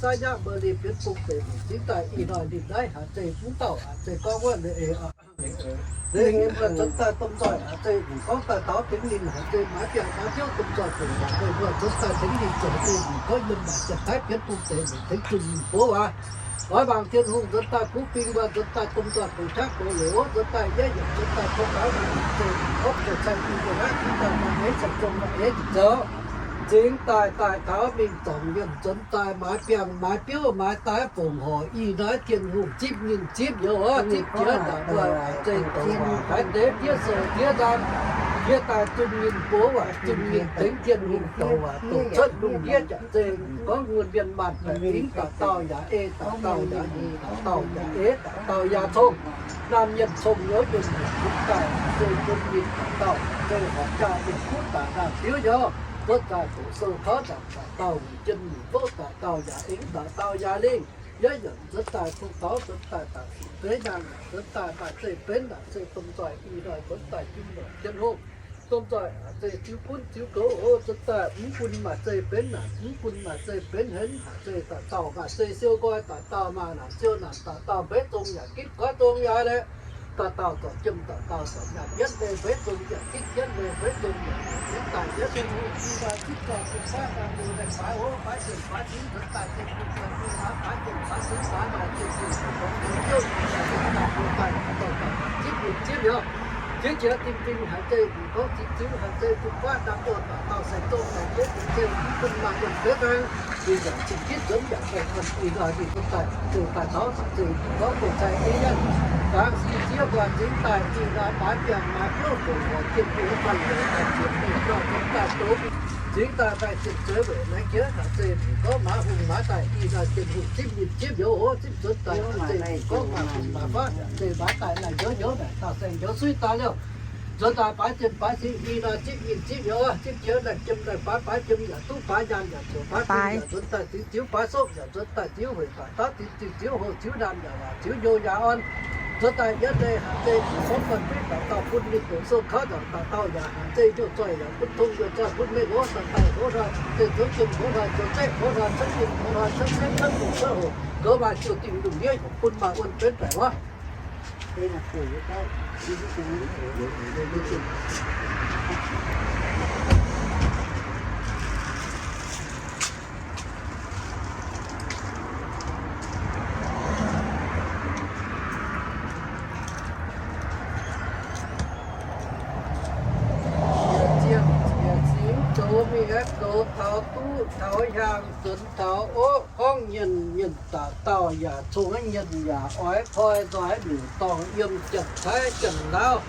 saav yaaqv mbuo ninh bienx bung deix mingh cingx daaih ih hnoi ninh naaiv haaix zeiz mv dauh haaix zeiz gorngv wuov ninh eix aqv. Ninh mbuo nzuonx daaih domh nzoih haaix zeiz gorngv daaih taux dingx ninh haaix zeiz maaiz biangh maaiz biouv domh nzoih dongh waac meih mbuo nzuonx daaih dingx ninh zoux deix ninh gorngv yiem maaih janx-taiv bienx bung deix mingh tengx zunh mingh bov waac. Oix mangc Tin-Hungh nzuonx daaih kuv fing mbuo nzuonx daaih domh nzoih bungx qaqv gox loz nzuonx daaih yietv yietc nzuonx daaih tov gaax mingh zeiz gorngv zoux cai i mbuo naaiv cingx daaih maaih eix cai zong maaih eix zoux. Cingx daaih daaih taux mingh zorngc mienh nzuonx daaih maaiz biangh maaiz biouv maaiz daaih fongc horc ih naaiv Tin-Hungh zipv ninh zipv youz oc, zipv jiex daaih mbuo zeiz douc waac haiz deix fiev sou fiev nzang, fiev daaih zunh ninh bov waac zunh ninh tengx Tin-Hungh douc waac douc cuotv lungh ndiev jaax zeiz gorngv nguonh mienh maanh baeqc fingx dauh dauh yaac ei, dauh dauh yaac nyungc, dauh dauh yaac eix, dauh dauh yaac cong. Naamh mienh cong nyouz mienh nyungc daaih zeiz bun ninh dauh dauh zeiz horpc jaa mingh kuv daaih naamh diuv nyouz, wuov daaih doqc sou kouv daaih dauh dauh jien nyungc fouv dauh dauh yaac eng, dauh dauh yaac lingh. Yietv yietc nzuonx daaih bung taux nzuonx daaih daaih sic zeiv nyaanh, nzuonx daaih maaih zeiv-benv naaic zeiv domh nzoih ih hnoi nzuonx daaih jiu lorqc Tin-Hungh. Domh nzoih haic zeiz ziux gunv ziux goux oc, nzuonx daaih mv bun maaih zeiv-benv naaic, mv bun maaih zeiv-benv henv haic zeiz dauh dauh maaih zeiv siou nqoi, dauh dauh maaih naanc siou naanc, dauh dauh mbeix zong yaac gitv, goiv zong yaac leh, dauh dauh zorc jiem, dauh dauh zorc nyaanh, yietv leih mbeix zong yaac gitv, yietv leih mbeix zong yaac gitv daaih yietv zong hu i daaih zipv dorh zipv faav daaih mbuo daaih baaix hov baaix zienh baaix zingx nzuonx daaih zipv zipv daaih bun baaix baaix zienh baaix zingx baaix maaih zienh zienh daaih gorngv deix ziouv daaih bun daaih daaih daaih zipv zipv zipv youz. Zipv jiex dingh dingh haic zeiz gorngv zipv ziux haic zeiz bun faav daaih mbuo dauh dauh saeng zong daaih yietv zong zeiv mv bun maaih wuonh feix daaih, ninh yaac zinh gitv nzuonx yaac baengh orn ih hnoi ninh duqv daaih zeiz daaih taux zeiz gorngv dongh cai ei yaac gaax sin ziev mbuo zingx daaih ih hnoi maaiz biangh maaiz biouv fongc horc jienv mbuo fanh longc daaih ziepc mingh dorh nzuonx daaih doz mingh zingx daaih maaih zienh zueiz weic naaiv jiex haic zeiz gorngv maaiz hungh maaiz daaih ih hnoi Tin-Hungh zipv ninh zipv youz oc, zipv nzuonx daaih haic zeiz gorngv maaiz hungh maaiz faatv zeiz maaiz daaih naaic njoux njoux naaic dauh saeng njoux suiv daaih liouh. Nzuonx daaih baaix zienh baaix zingx ih hnoi zipv ninh zipv youz, zipv jiex naaic jiem naaic baaix baaix jiem yaac duqv baaix nyaanh yaac zoux baaix bun yaac nzuonx daaih ziux ziux baaix sopv yaac nzuonx daaih ziux hueic baaix dauv ziux ziux ziux hoh ziux naamh yaac waac ziux njoux yaac orn. Nzuonx daaih yietv leih haic zeiv, gorngv daaih fiuv dauh dauh bun ninh doqc sou kaav nzangc, dauh dauh yaac haic zeiv hnyouv zoih yaac bun tong, hnyouv zoih bun mengh, hnyouv dauh dauh hnyouv hnoi zoux zeiv, hnyouv hnoi zoux zeiv, hnyouv hnoi cuotv mingh, hnyouv hnoi cuotv seix, cuotv hungh cuotv hoc, goux maaih ziouc dingc lungh ndiev, bun maaih wuonh benx baengc wuov. Ziec zingx zoux mingh aeqv, goux taux duqv taux hiaangx, nzuonx taux oqv, gorngv nyienh nyienh dauh dauh yaac cong nyienh yaac oix koi nzoih miuc-dorngh yiem Janx-Taiv Janx-Laauv.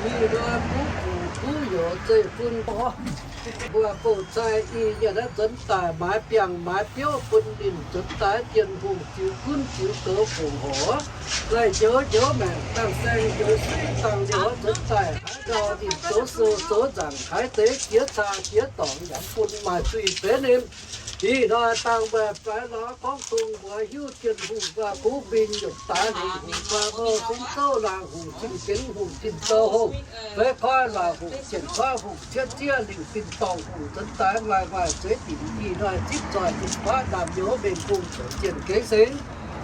Ih hnoi kuv fuc kuv youz zeiv-fun mbuo bouh cai, ih nyienh naaiv nzuonx daaih maaiz biangh maaiz biouv bun ninh nzuonx daaih dien hungh ziux gunv ziux goux fongc horc. Laih njoux njoux maengc dangh saeng njoux suiv dangh liouh nzuonx daaih haaix gau ninh zoux sou zoux nzaangc haaix deix jiex caa jiex dorngx yaac bun maaih zuiz benx ninh. Ih hnoi dangh mbuo faix lorz gorngv dongh mbuo hiuv Tin-Hungh mbuo kuv mbin yietc daaih lingc hungh mbuo ngou fingx zouv laangh hungh cing-gengx hungh tin-dorngh hungh, feix koi laangh hungh, jienh koi hungh, cietv ziev lingc tin-dorngh hungh nzuonx daaih maaih maaih zueiz dinc. Ih hnoi zipv zoih fun-faqv naamh nyouz mengh bung zoux jienh gengx singx,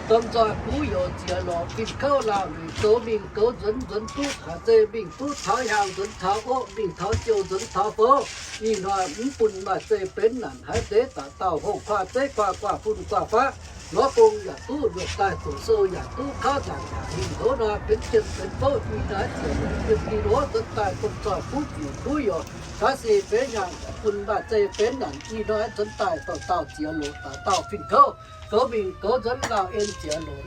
domh nzoih kuv youz ziex lorz fin-kouv laauh luic zoux mingh goux nzuonx, nzuonx duqv haaix zeiv mingh duqv taux hiaangx, nzuonx taux oqv mingh taux jouh, nzuonx taux fouv. Ih hnoi mv bun maaih zeiv benx naanc haaix deix, dauh dauh hongh kuaah zeiv kuaah, kuaah fun kuaah faqv, lorz gong yaac duqv, luoqc daaih doqc sou yaac duqv, kaav nzaangc yaac hingh, hoz hnoi benx jien benx fouv. Ih hnoi ziouc longc jien i lorz nzuonx daaih domh nzoih kuv fuc kuv youz, taav se benx hnyangx, bun maaih zeiv benx naanc. Ih hnoi nzuonx daaih dauh dauh ziex loz, dauh dauh fin-kouv, goux mingh goux nzuonx laauh en ziex loz.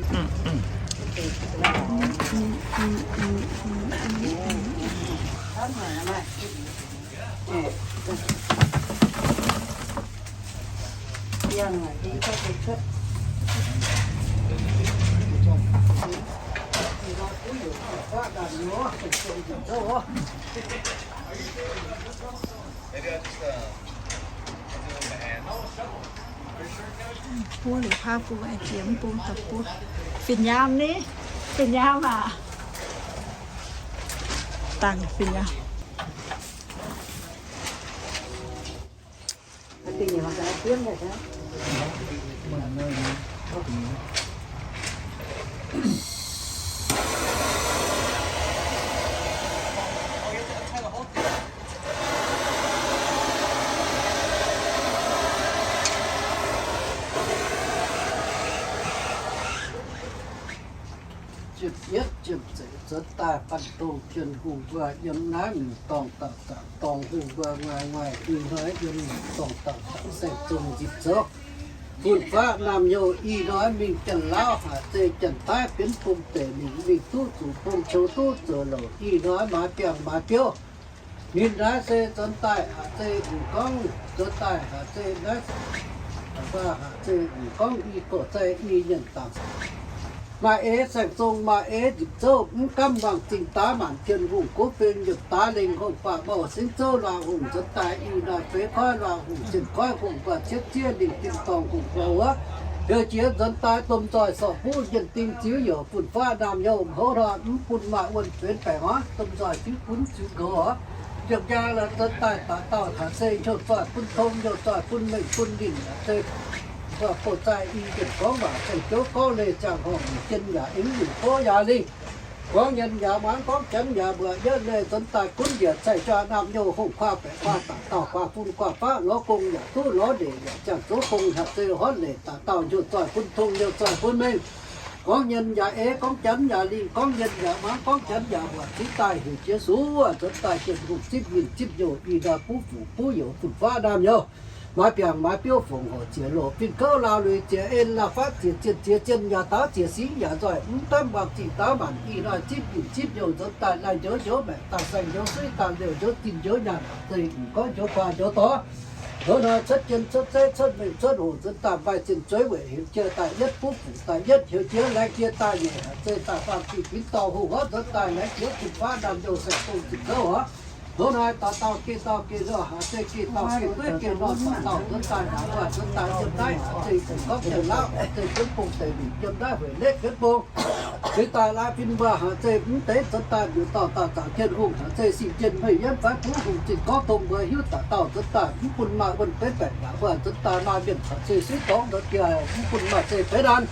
Buov liuz paaiv bung, jiex mv bung daaih buov. Fin-nyaam ni? Fin-nyaam aac? Dangh fin-nyaam. Ziepc yietv ziepc zeiz nzuonx daaih banh dongh Tin-Hungh mbuo yiem naaiv miuc-dorngh dauh zaangc dorngh hungh mbuo nguaih nguaih ih hnoi yiem miuc-dorngh dauh zaangc saeng-zong nzipc zouv. Fun-faqv naamh nyouz ih hnoi mingh Janx-Laauv haac zeiz Janx-Taiv bienv bung deic mingh, mingh duqv zuqc bung, qiu duqv zoux louc. Ih hnoi maaiz biangh maaiz biouv. Ninh naaiv se nzuonx daaih haac zeiz mv gorngv, nzuonx daaih haac zeiz naaiv, haac zeiz mv gorngv i gorx-zei i nyienh dangc. Maaih eix saeng-zong, maaih eix nzipc zouv, mv gaamv wangc zingh daav maanc Tin-Hungh gov feng yietc daav lengh hungh, guaax mouh singv zouv laangh hungh, nzuonx daaih ih hnoi feix koiv laangh hungh, zienh koiv hungh, guaax cietv ziev lingh tin-dorngh hungh guaax wuov, heuc jiex nzuonx daaih domh nzoih sorc buv nyienh ding ziux youc fun-faqv naamh nyouz, hoz hnoi mv bun maaih wuonh benx baengc oc. Domh nzoih ziux gunv ziux nqox oc. Yiem njang la'nzuonx daaih dauh dauh haac zeiz hnyouv zoih bun tong, hnyouv zoih bun mengh bun ninh, haac zeiz nzoih bouh zaih i yienc gorngv waac, zeiv jouv gorngv leih, ziangh horngc jien yaac eng, lingc fouv yaac lingh, gorngv nyienh yaac muangx, gorngv janx yaac mbuoqc, yietv leih nzuonx daaih gunv njiec caih jaa naamh nyouz hungh kuaah baeqc kuaah daaih dauh kuaah fun kuaah faqv, lorz gong yaac duqv, lorz ndeic yaac ziangh, zoux gong haac zeiz horv leic daaih dauh hnyouv zoih bun tong, hnyouv zoih bun mengh. Gorngv nyienh yaac eix, gorngv janx yaac lingh, gorngv nyienh yaac muangx, gorngv janx yaac mbuoqc, ziv daaih heuc jiex suv nzuonx daaih Tin-Hungh zipv mingh zipv youh, ih hnoi buv fuc buv youz fun-faqv naamh nyouz, maaiz biangh maaiz biouv, fongc horc ziex loz, fin-kouv laauh luic ziex en, laauh fatv ziex zienh, ziex zienh yaac daaux, ziex singv yaac nzoih, mv gaamv wangc zingh daav maanc, ih hnoi zipv mingh zipv youh nzuonx daaih laih njoux njoux maengc, dangh saeng njoux suiv, dangh liouh njoux zinh njoux nyaanh, zeiz mv gorngv njoux guaax njoux dorngx. Hoz hnoi cuotv jien cuotv zeiv cuotv mengh cuotv hoc nzuonx daaih maaih zinh zueiz weic heuc jiex daaih yietv, buv fuc daaih yietv, heuc jiex laengz jiex daaih nyeic, haac zeiz daaih faam zinh ginx dorngh hungh horv nzuonx daaih laengz jiex fun-faqv naamh nyouz saeng-zong zipc zouv oc. Hoz hnoi dauh dauh geh dauh geh nor, haac zeiz geh dauh geh dueiv geh nor, dauh dauh nzuonx daaih naaic wuov nzuonx daaih yiem naaiv, haac zeiz gorngv Janx-Laauv, haac zeiz bienv bung deic mingh yiem naaiv hueic leqv bienv bung. Cingx daaih laaix fin mbuo haic zeiv mv deix nzuonx daaih mbiungc dorh dauh zaangc Tin-Hungh haic zeiv singx jien meiv yienv fai buv hungh zinh gorngv dongh mbuo hiuv dauh dauh nzuonx daaih mv bun maaih wuonh benv baengc yaac mbuo nzuonx daaih maaih mienh haic zeiv suiv dorngx nzuonx dieh mv bun maaih zeiv benx naanc.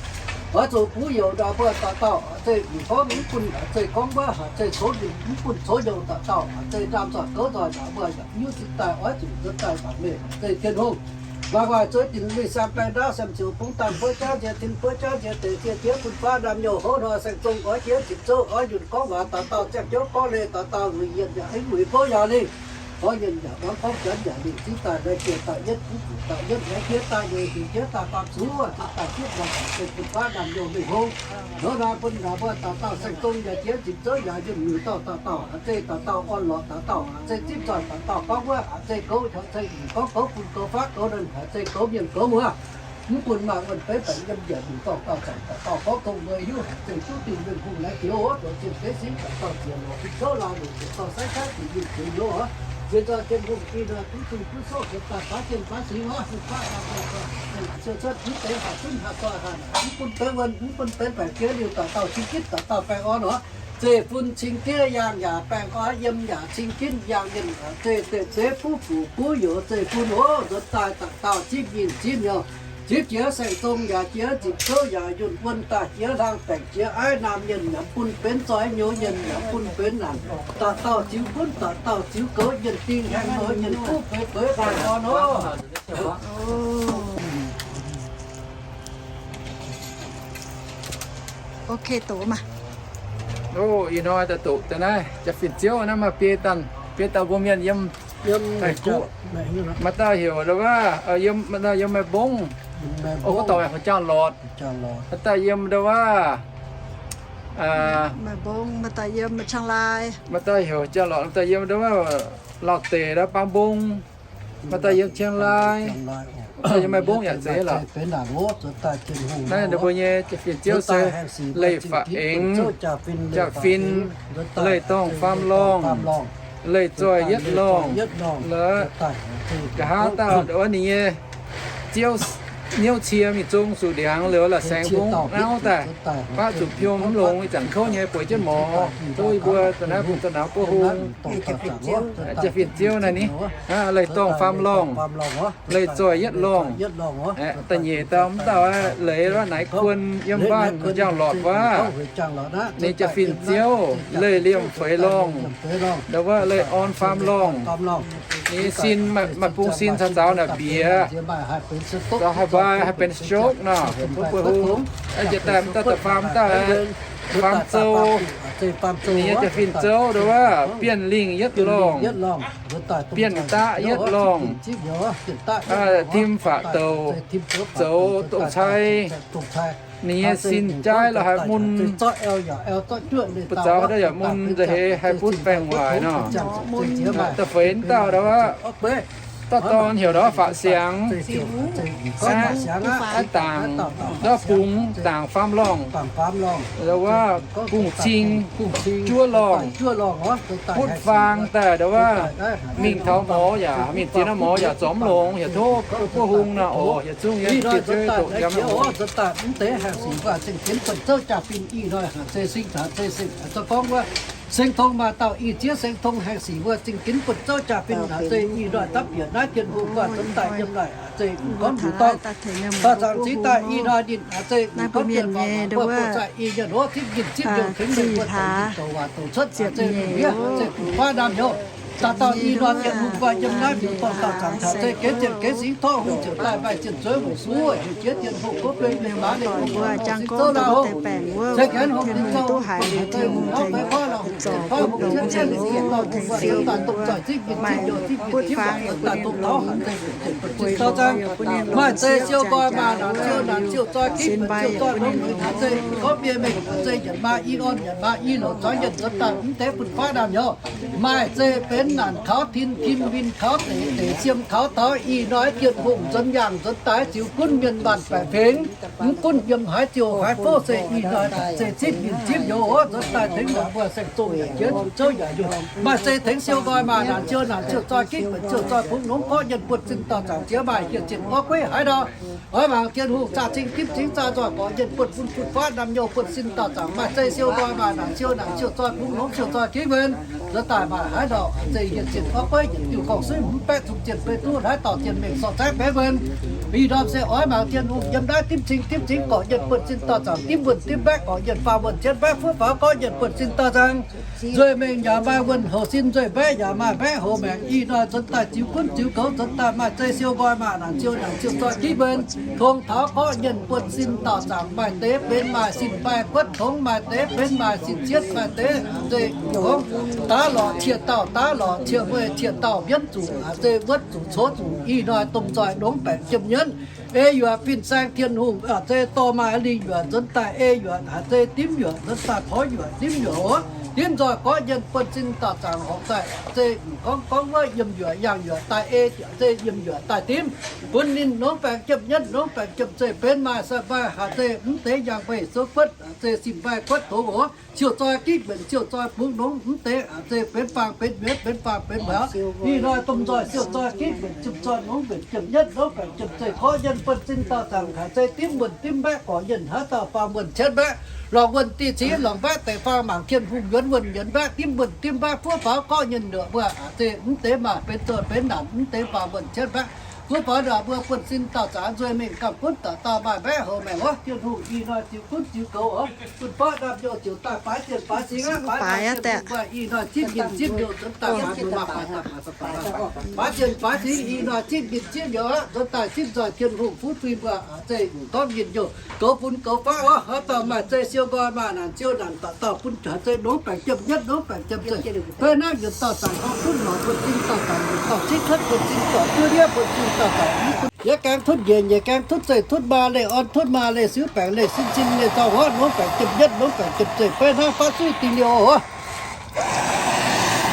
Oix zuqc buv youz ndau mbuo dauh dauh haic zeiv mbiungc gorngv mv bun haic zeiv gorngv wuov haic zeiv coux mbiungc mv bun coux youz dauh dauh haic zeiv ndaam nzoih gouv nzoih yaac mbuo yaac hiuv zinh daaih oix zuqc nzuonx daaih mangc meih haic zeiv Tin-Hungh. Mangc waac zueiz dinc mingh siang baeng ndaauv siang ziouc bung dangh buov jaav nziex tin buov jaav nziex deix ziex diev bun faav ndaamv youh hov hnoi saeng zong oix jiex zipc zouv oix yunh gorngv waac dauh dauh ziangh jouv gorngv leih dauh dauh wuic yietc yaac hengv wuic bouv yaac lingh. Gorngv yienh yaac muangx gorngv janx yaac lingh zingv daaih naaiv jiex daaih yietv kuv zuqc daaih yietv naaiv jiex daaih nyei hingh jiex daaih faam zuov zingv daaih zipv nor haic zeiv bun faav ndaamv youh mingh hov. Hov nor bun naaic mbuo dauh dauh saeng zong yaac jiex zipc zouv yaac yunh nyutc dorh dauh dauh haic zeiv dauh dauh orn lorqc dauh dauh haic zeiv zipv nzoih dauh dauh gorngv wuov haic zeiv goux haic zeiv mbiungc gorngv goux bun goux faqv goux nanh haic zeiv goux mienh goux muoz. Mv bun maaih wuonh benv baengc yiem njiec mbiungc dorh dauh zaangc dauh dauh gorngv dongh mbuo hiuv haic zeiv juv dingh mienh hungh laengz diox oc, zoux zienh deix singv dauh dauh ziex lorz bun gouv laanh longc ziepc dorh saengv kaiv bieqc mingh zuiz loh oc. Ziex dorh Tin-Hungh ih hnoi duqv zungh duqv sorqv ziepc daaih faaux zienh faaux singx oc, bun faqv dauh dauh siou cuotv mv deix haaix zunv haaix doic haaix naaic mv bun benv wuonh mv bun benv baengc jiex liuz dauh dauh cing ginv dauh dauh baengh orn oc. Zeiv fun cing diev yangh yaac baengh orn, yiem yaac cing ginv yangh yienh, zeiv deix zeiv buv fuc buv youz zeiv fun oc. Nzuonx daaih dauh dauh zipv nyinh zipv nyouz, zipv jiex saeng zong yaac jiex nzipc zouv yaac yunh wuonh daaih jiex hlang baengc jiex aiv naamh mienh yaac bun benv zoih nyouz yienh yaac bun benv naanc. Dauh dauh ziux gunv dauh dauh ziux goux yienh dingh haengh nor yienh kuv feix feix baengh orn oc. Ok, doqc maah. Ih hnoi daaih doqc deix naaiv jaa-fin ziouv naaiv maaih biei dauh, biei dauh mbuo mienh yiem Taiv-Guoqv. Maaih dauh heuc ndau wuov, yiem, maaih dauh yiem Mae Mbong, o, gorngv dorngc Hua Jaang Lortc. Maaih dauh yiem ndau wuov, maaih dauh heuc Jaang Lortc, maaih dauh yiem ndau wuov Lauv Deic, ndau Baam Mbong. Maaih dauh yiem Chiang Rai, maaih dauh yiem Mae Mbong yaac zeiz lorqc. Naaiv ninh mbuo nyei jaa-fin ziouv se leih fac-engx, jaa-fin, leih dorngh faam lorngh, leih zoih yietv lorngh, lorqc. Nqa'haav dauh ndau wuov ninh nyei ziouv niouv cie mingh zong zuqc ndiangx liuz la'saengx mbong nauv daaih, baqv zuqc piom mv longx, ih zanc kouv nyei bueix jienv morz, tov yie mbuo da'naaiv bun da'nauz buov hung. Jaa-fin ziouv naaiv ni, leih dorngh faam lorngh, leih zoih yietv lorngh. Da'nyeic dauh mv dauh leih wuov Naaiv Kuon yiem Baanh Jaang Lortc wuov. Ninh jaa-fin ziouv leih liemh feix lorngh, ndau wuov leih orn faam lorngh. Ninh nyei sin maaih bung sin caux zaux naaic mbieqc, zaux haih mbai haih benx stroke nor, buov buov hung. Jiex daaih mv dauh da'faam dauh faam zou, ninh nyei jaa-fin zouv ndau wuov bienh lingh yietv lorngh, bienh daqv yietv lorngh, tim faqv douc, zoux domh cai. Ninh nyei sin jaaiv lorqc haih mun, buoz-zaux ndau yaac mun nza'heix haih butv baengh waaic nor. Da'feix dauh ndau wuov, dauh dorn heuc ndau wuov Faqv Siangx, aav dangc ndau wuov bungx dangc faam lorngh, ndau wuov bungx cing juov lorngh, butv faang daaih ndau wuov mingh taux morz yaac mingh ziex norm morz yaac zorc mv longx, heuc tov buov hung nor oc. Hieh zungv yie jiex doqc yiem oc. Seng Tong maaih dauh ih ziex Seng Tong haengh sic mbuo zingh ginv bun zouv jaa-fin haic zeiv ih hnoi dapv bieqc naaiv Tin-Hungh mbuo zunv daaih yiem naaic haic zeiv mv gorngv mv dorngc. Baac zaangc zingx daaih ih hnoi ninh haic zeiv mv gorngv mienh mbuo zai ih nyienh hov zipv nyinh zipv youh tengx meih mbuo zoux zinh zoux waac douz cuotv haic zeiv mv hiev haic zeiv fun-faqv naamh nyouz. Dauh dauh ih hnoi Tin-Hungh mbuo yiem naaiv mbiungc dorh dauh zaangc haic zeiv genv zienh genv singx torqv hungh ziouc daaih maaih zienh zueiz hungh suv heuc jiex Tin-Hungh gouv bun mienh maaz ninh hungh zouv laauh hungh. Ziex jienv hungh ninh zouv hungh haic zeiv hungh haic zeiv hungh zorc bun longx zeiv hungh tengx ziouv bun mbuo maaih butv faang yaac bun ninh longx, bueix longx yaac bun ninh longx, maaih zeiv siou nqoi maaih naanc siou naanc siou zoi gitv siou zoi longx haic zeiv gorngv mienh mengh zeiv yietc maa i orn yietc maa i longx zuangx yietc nzuonx daaih mv deix fun-faqv naamh nyouz. Maaih zeiv benx naanc kaux tin, tin win kaux deic, deic siem kaux taux ih hnoi Tin-Hungh nzuonx yaangh nzuonx daaih ziux gunv mienh maanc baeqc fingx, mv gunv yiem haaix ziouc haaix fouv se ih hnoi naaic se zipv ninh zipv youz nzuonx daaih tengx naaic mbuo saeng-zong Jiex zouv yaac yunh maaih zei tengx siou nqoi maaih naanc siou naanc siou zoi gitv benx siou zoi bungx longx gorqv nyienh buonv-sin dauh zaangc ziex maaih hieh zinh orv gueiv haaix ndau. Oix mangc Tin-Hungh zaah zingh dimv cingx zaah nzoih gorx nyienh buonv bun fun-faqv naamh nyouz buonv-sin dauh zaangc maaih zei siou nqoi maaih naanc siou naanc siou zoi bungx longx siou zoi gitv benx nzuonx daaih maaih haaix ndau. Zei hieh zinh orv gueiv yietc diuh gorngv suiv mv baeqv cun zienh beiv duqv haaix dauh zienh mengh sortv zaeqv beiv benx. Ih ndorm se oix mangc Tin-Hungh yiem naaiv dimv cingx dimv cingx gorx nyienh buonv-sin dauh zaangc dimv wuonh dimv mbaeqv gorx nyienh faam wuonh cien mbaeqv fuov faaux gorx nyienh buonv-sin dauh zaangc nzueic mengh yaac maaih wuonh, houc sin nzueic mbaeqv yaac maaih mbaeqv houc maengc. Ih hnoi nzuonx daaih ziux gunv ziux goux, nzuonx daaih maaih zei siou nqoi maaih naanc siou naanc siou zoi gitv benx. Tong taux gorqv nyienh buonv-sin dauh zaangc maaih deix benx maaih sin-mbaih guotv tongx, maaih deix benx maaih sin-cietv, maaih deix zeiz gorngv daav lorqc ciev dauh, daav lorqc ciev mueiz, ciev dauh mbienv zuqc, zeiz wuonv zuqc, cox zuqc. Ih hnoi domh nzoih nongx baengc jiem nyienv, ei yuoqc fin-saeng Tin-Hungh, zeiz dorh maaih lingh yuoqc nzuonx daaih ei yuoqc, zeiz dimv yuoqc nzuonx daaih porv yuoqc dimv yuoqc oc. Dimv nzoih gorqv nyienh buonv-sin dauh zaangc horpc daaih, zeiz gorngv gorngv wuov yiem yuoqc yangh yuoqc daaih ei, zeiz yiem yuoqc daaih dimv. Bun ninh nongx baengc jiem nyienv, nongx baengc jiem zeiz benx maaih sai-mbaih haaix zeiz mv deix yangh mbaih souv guotv, zeiz sin-mbaih guotv tongx oc. Siou zoi gitv mbenc siou zoi bungx longx mv deix, zeiz benx faang benx mienv, benx faang benx mbaaux. Ih hnoi domh nzoih siou zoi gitv mbenc jiem zoi nongx mbenc jiem nyienv, nongx baengc jiem zeiz gorqv nyienh buonv-sin dauh zaangc haaix zeiz dimv wuonh dimv mbaeqv gorx nyienh haaix dauh faam wuonh cietv mbaeqv, lorngc wuonh diuh qiv lorngc mbaeqv deix faang mangc Tin-Hungh yuonx wuonh yuonx mbaeqv dimv wuonh dimv mbaeqv fuov faaux gorqv nyienh nduoqc mbuo, zeiz mv deix maaih benx zoih benx naanc mv deix faam wuonh cietv mbaeqv fuov faaux nduoqc mbuo buonv-sin dauh zaangc nzueic mengh gamh gunv dauh dauh maaih mbaeqv houc maengc wuov. Tin-Hungh ih hnoi ziux gunv ziux goux oc. Bun baav ndamv youh ziouc daaih baaix zienh baaix singx aqv. Baaix daaih zienh baaix zienh youh nzuonx daaih maaih mbuo maaih baaix daaih maaih baaix baaix zienh baaix singx. Ih hnoi zipv ninh zipv youh aqv. Nzuonx daaih zipv nzoih Tin-Hungh fuqv fim mbuo, zeiz gorngv ninh youh goux fun goux faqv oc. Haaix dauh maaih zei siou nqoi maaih naanc siou naanc dauh dauh bun haaix zeiz nongx baengc jiem nyietv nongx baengc jiem zeiz. Fai naaiv yietc dauh zaangc gorngv tutv lorz buonv-sin dauh zaangc, yietc dauh zipv cuotv buonv-sin dorc, juov ndiev buonv-sin dauh zaangc. Yie gaengh tutv njiec, njiec gaengh tutv zeiv, tutv maa leih orn, tutv maa leih siuv, baengc leih sin, sin leih zaux huov, nongx baengc jiem nyietv nongx baengc jiem zeiv, fai naaiv fatv suiv dingh liouh oc.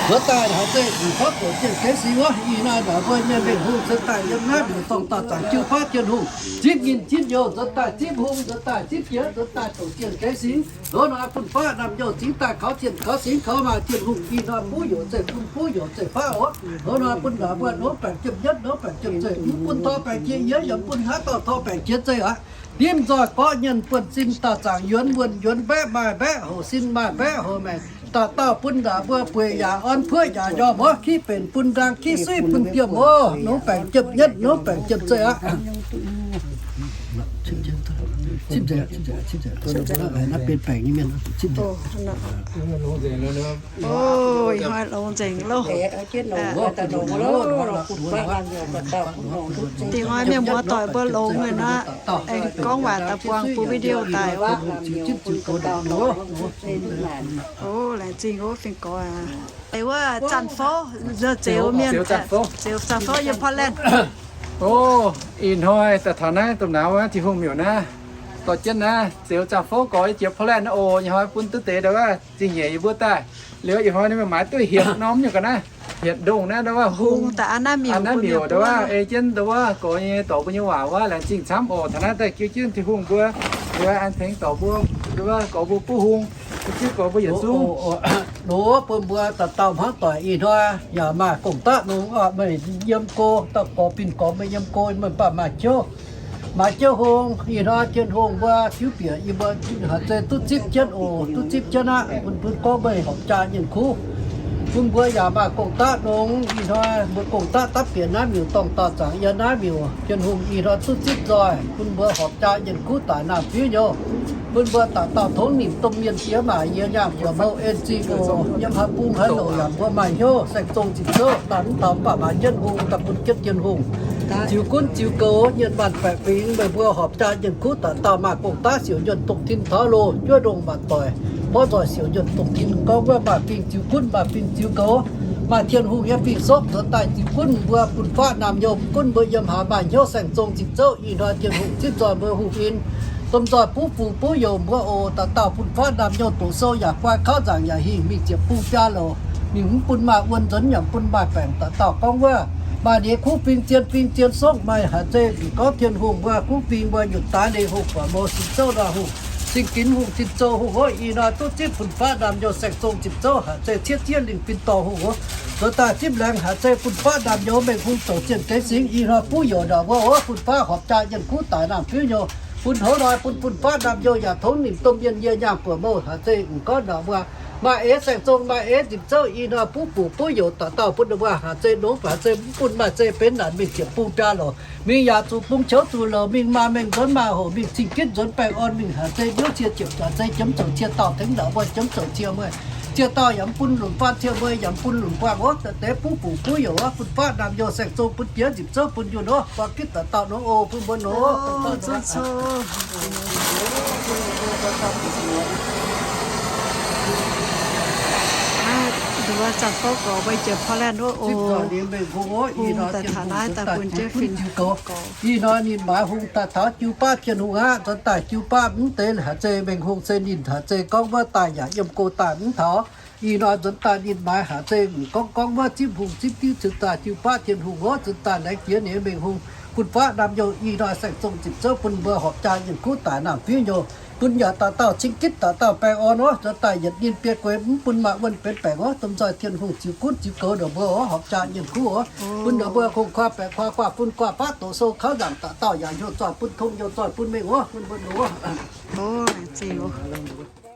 Nzuonx daaih haaix zeiz gorngv doqc jienh geix singx wuov. Ih hnoi naaic mbuo nyei mengh hungh se daaih yiem naaiv mbiungc dorngh dauh zaangc jiu faqv Tin-Hungh zipv ninh zipv youh, nzuonx daaih zipv hung, nzuonx daaih zipv jiex, nzuonx daaih doqc jienh geix singx. Heuc nor bun faqv naamh youh zingx daaih kaux zienh kaux singx kaux maaih Tin-Hungh. Ih hnoi buv youc zeiv bun buv youc zeiv faqv oc. Heuc nor bun naaic mbuo nongx baengc jiem nyietv nongx baengc jiem zeiv, mv bun tor baengc jiex yie, yaac mv bun haaix dauh tor baengc jiex zeiv aqv. Dimv nzoih gorqv nyienh buonv-sin dauh zaangc yuonx wuonh yuonx mbaeqv maaih mbaeqv houc sin maaih mbaeqv houc maengc. Dauh dauh bun naaic mbuo bueix yaac orn, puoqv yaac njormh oc. Kitv benc bun ndaang, kitv suiv bun diemh oc. Nongx baengc jiem nyietv nongx baengc jiem zeiv aqv. Ih hnoi longx nzengc loh. Dingh hnoi mienh muoz doic mbuo longx nor, aengx gorngv waac daaih buangh bun video daaih. Laengz zingh ov, fingx gorx aac. Wuov Zanc Fouv, Zeux Mienh, Zeux Zanc Fouv yiem Portland. O, ih hnoi daaih taux naaiv domh nauz wuov Tin-Hungh miuc naaiv, dorh jienv naaiv Zeux Zanc Fouv gorx yiem jiex Portland naaiv oc. Ih hnoi bun duqv deix ndau wuov zingh nyeic yie mbuo daaih. Liuz ih hnoi ninh mbuo maaiz duqv hietc norm nyei ga'naaiv, hietc ndongh naaiv ndau wuov hung, naaiv miuc ndau wuov ei jienv ndau wuov gorx nyei dorc mbuo nyei waac wuov. Laengz zingh camv oc. Taux naaiv daaih jiu jienv Tin-Hungh mbuo, ndau wuov an tengx dorc mbuo, ndau wuov gorx mbuo buv hung, jienv gorx mbuo yietc zungv. Nor bun mbuo dauh dauh hmuangv doic ih hnoi yaac maaih gong-daqv nongx, meih yiem go, dauh gorx bin gorx meih yiem go, meih baac maaih jouv, maaih jouv hung. Ih hnoi Tin-Hungh mbuo tiuv bieqc yie mbuo haaix zeiz duqv zipv jienv oc, duqv zipv jienv aqv. Bun bun gorngv meih horpc jaa nyienh kuv, bun mbuo yaac maaih gong-daqv nongx. Ih hnoi mbuo gong-daqv dapv bieqc naaiv miuc dorngh dauh zaangc yiem naaiv miuc. Tin-Hungh ih hnoi duqv zipv nzoih bun mbuo horpc jaa nyienh kuv daic naamh fiuv nyouh. Bun mbuo dauh dauh tongv nimc domh mienh jiex maaic yie nyaanh buoc mouh en zingh oc. Yiem haaix bung haaix louc yaac mbuo maaih hnyouv saeng-zong zipc zouv daaih mv taux mv baac maaih jienv hung daaih bun jienv Tin-Hungh ziux gunv ziux goux nyienh maanh baeqc fingx. Meih mbuo horpc jaa nyienh kuv dauh dauh maaih gong-daqv siouc nyuonh dongh tin taux loh, juov ndongh maanc doic, mborqv nzoih siouc nyuonh dongh tin. Gorngv wuov maaih fingx ziux gunv, maaih fingx ziux goux, maaih Tin-Hungh nyei fingx sopv nzuonx daaih ziux gunv mbuo bun faqv naamh nyouz, gunv mbuo yiem haaix maaih hnyouv saeng-zong zipc zouv. Ih hnoi Tin-Hungh zipv nzoih mbuo hungh in, domh nzoih buv fu buv youh mbuo oc. Dauh dauh bun faqv naamh nyouz doqc sou yaac guai, kauv nzaangc yaac hingh, mingh ziepc bung biaa louc, ninh mv bun maaih wuon nzuonx, yaac mv bun maaih baengc. Dauh dauh gorngv wuov maaih ninh kuv fing zien, fing zien sokv, maaih haaix zeiz gorngv Tin-Hungh mbuo kuv fing mbuo nyutc daaih ninh hungh buatc mbuo zipc zouv nor hungh Cing-Ginx Hungh, Tin-Zoh Hungh oc, ih hnoi duqv zipv fun-faqv naamh nyouz saeng-zong ziepc zouv haaix zei ciev ziev lingh fin-dorngh hungh oc. Zoux daaih zipv laengz haaix zei fun-faqv naamh nyouz mengh hungh zoux zienh geix singx, ih hnoi buv youz ndau wuov oc, fun-faqv horpc jaa yienh kuv daic naamh fiuv nyouz, bun hoz hnoi bun fun-faqv naamh nyouz yaac tongx nimc domh mienh yie nyaanh buoc mouh haaix zei m'gorngv ndau wuov. Maaih eix saeng-zong maaih eix ziepc zouv, ih hnoi buv buc buv youz dauh dauh bun ndau wuov haaix zei nongx haaix zei mv bun maaih zei benx naanc mingh ziepc bung biaa louc, mingh yaac zuqc bung qouv zuqc louc, mingh maaz mengh nzuonx maaz hoc, mingh cing-gitv nzuonx baengh orn, mingh haaix zei biouv cie ziepc haaix zei jiemx zoux cie dauh tengx ndau wuov jiemx zoux cie mueiz, cie dauh yaac mv bun lunc faanh cie mueiz yaac mv bun lunc buangh oc. Deix buv buc buv youz oc, fun-faqv naamh nyouz saeng-zong bun jiex ziepc zouv bun yunh oc, buangh gitv dauh dauh nongx oc, bun mbuo nor. Zipv nzoih ninh mengh hungh oc, ih hnoi Tin-Hungh nzuonx daaih jiu gunv jiu goux. Ih hnoi ninh maaiz hungh daaih taux jiu baav Tin-Hungh aqv, nzuonx daaih jiu baav mv deix haaix zei mengh hungh se ninh haaix zei gorngv wuov daaih yaac yiem go daaih mv taux. Ih hnoi nzuonx daaih ninh maaiz haaix zei m'gorngv gorngv wuov zipv hungh zipv diuv nzuonx daaih jiu baav Tin-Hungh oc, nzuonx daaih laengz jiex ninh mengh hungh fun-faqv naamh nyouz ih hnoi saeng-zong ziepc zouv bun mbuo horpc jaa yienh kuv daic naamh fiuv nyouz, bun yaac dauh dauh cing-gitv dauh dauh baengh orn oc, nzuonx daaih yietc ninh biei gueix mv bun maaih wuonh benx baengc oc, domh nzoih Tin-Hungh ziux gunv ziux goux ndongc mbuo oc, horpc jaa yienh kuv oc, bun ndongc mbuo kungx kuaah baeqc kuaah guaav fun guaav baav doqc sou kaux nzaangc dauh dauh yaac hnyouv zoih bun tong hnyouv zoih bun mengh oc, bun mbuo nor. Oc, ziux oc.